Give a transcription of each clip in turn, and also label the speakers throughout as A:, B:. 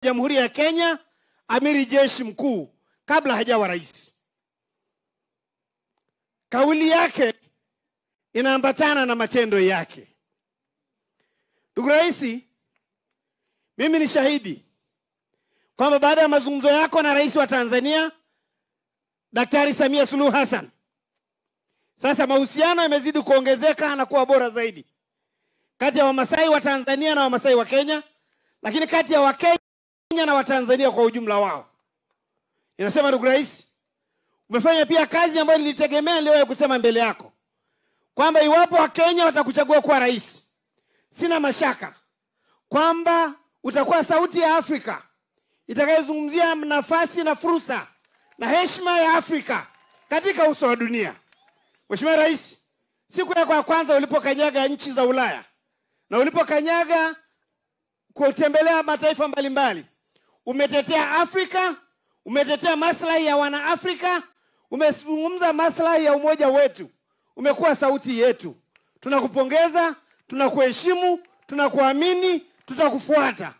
A: Jamhuri ya Kenya, amiri jeshi mkuu kabla hajawa rais. Kauli yake inaambatana na matendo yake. Ndugu Rais, mimi ni shahidi kwamba baada ya mazungumzo yako na rais wa Tanzania Daktari Samia Suluhu Hassan, sasa mahusiano yamezidi kuongezeka na kuwa bora zaidi kati ya Wamasai wa Tanzania na Wamasai wa Kenya, lakini kati ya Wakenya na Watanzania kwa ujumla wao. Ninasema ndugu Rais, umefanya pia kazi ambayo nilitegemea leo ya kusema mbele yako kwamba iwapo Wakenya watakuchagua kuwa rais, sina mashaka kwamba utakuwa sauti ya Afrika itakayozungumzia nafasi na fursa na heshima ya Afrika katika uso wa dunia. Mheshimiwa Rais, siku yako ya kwanza ulipokanyaga nchi za Ulaya na ulipokanyaga kutembelea mataifa mbalimbali, umetetea Afrika, umetetea maslahi ya wanaafrika, umezungumza maslahi ya umoja wetu, umekuwa sauti yetu. Tunakupongeza, tunakuheshimu, tunakuamini, tutakufuata.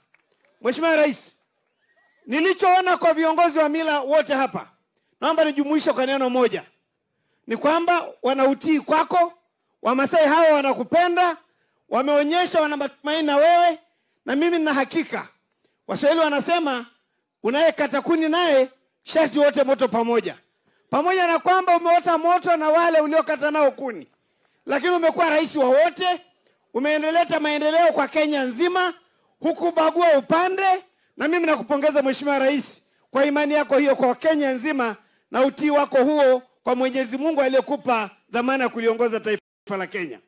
A: Mheshimiwa Rais, nilichoona kwa viongozi wa mila wote hapa, naomba nijumuishe kwa neno moja, ni kwamba wanautii kwako. Wamasai hawa wanakupenda, wameonyesha wana matumaini na wewe, na mimi nina hakika. Waswahili wanasema unayekata kuni naye sharti wote moto pamoja. Pamoja na kwamba umeota moto na wale uliokata nao kuni, lakini umekuwa rais wa wote, umeendeleta maendeleo kwa Kenya nzima, hukubagua upande. Na mimi nakupongeza Mheshimiwa Rais kwa imani yako hiyo kwa Kenya nzima na utii wako huo kwa Mwenyezi Mungu aliyekupa dhamana ya kuliongoza taifa la Kenya.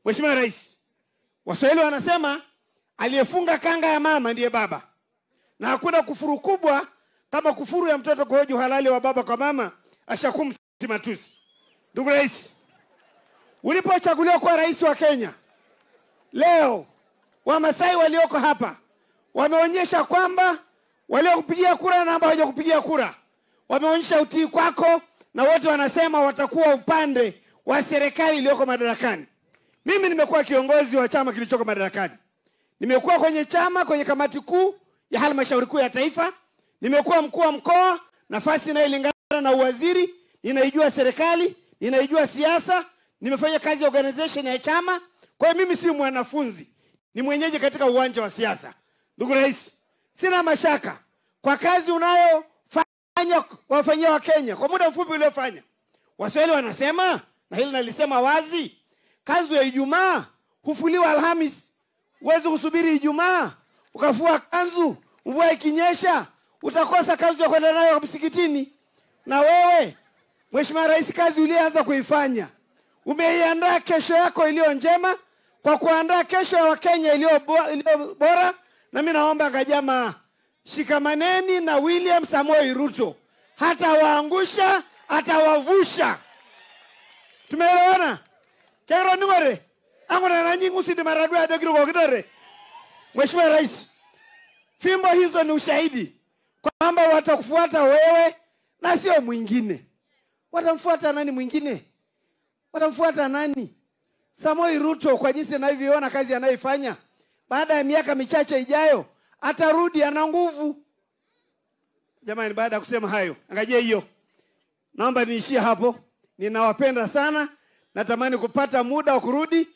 A: Mheshimiwa Rais, Waswahili wanasema aliyefunga kanga ya mama ndiye baba, na hakuna kufuru kubwa kama kufuru ya mtoto kuhoji uhalali wa baba kwa mama, ashakum si matusi. Ndugu Rais, ulipochaguliwa kuwa rais wa Kenya, leo Wamasai walioko hapa wameonyesha kwamba waliokupigia kura na ambao hawajakupigia kura wameonyesha utii kwako, na wote wanasema watakuwa upande wa serikali iliyoko madarakani. Mimi nimekuwa kiongozi wa chama kilichoko madarakani, nimekuwa kwenye chama, kwenye kamati kuu ya halmashauri kuu ya taifa, nimekuwa mkuu wa mkoa, nafasi inayolingana na uwaziri. Ninaijua serikali, ninaijua siasa, nimefanya kazi ya organization ya chama. Kwa hiyo mimi si mwanafunzi, ni mwenyeji katika uwanja wa siasa. Ndugu Rais, sina mashaka kwa kazi unayofanya wafanyia Wakenya kwa muda mfupi uliofanya. Waswahili wanasema, na hili nalisema wazi, kanzu ya Ijumaa hufuliwa Alhamis. Huwezi kusubiri Ijumaa ukafua kanzu, mvua ikinyesha utakosa kanzu ya kwenda nayo msikitini. Na wewe Mheshimiwa Rais, kazi uliyoanza kuifanya, umeiandaa kesho yako iliyo njema kwa kuandaa kesho ya Wakenya iliyo bora. Na mimi naomba gajamaa, shikamaneni na William Samoei Ruto, hatawaangusha, atawavusha. Tumeelewana? Kero ningore angona na nyingi usidi maradua adogiro kwa. Mheshimiwa Rais, fimbo hizo ni ushahidi kwamba watakufuata wewe na sio mwingine. Watamfuata nani mwingine? Watamfuata nani? Samoei Ruto, kwa jinsi anavyoona kazi anayoifanya, baada ya miaka michache ijayo atarudi ana nguvu. Jamani, baada ya kusema hayo, angalia hiyo, naomba niishie hapo. Ninawapenda sana, natamani kupata muda wa kurudi.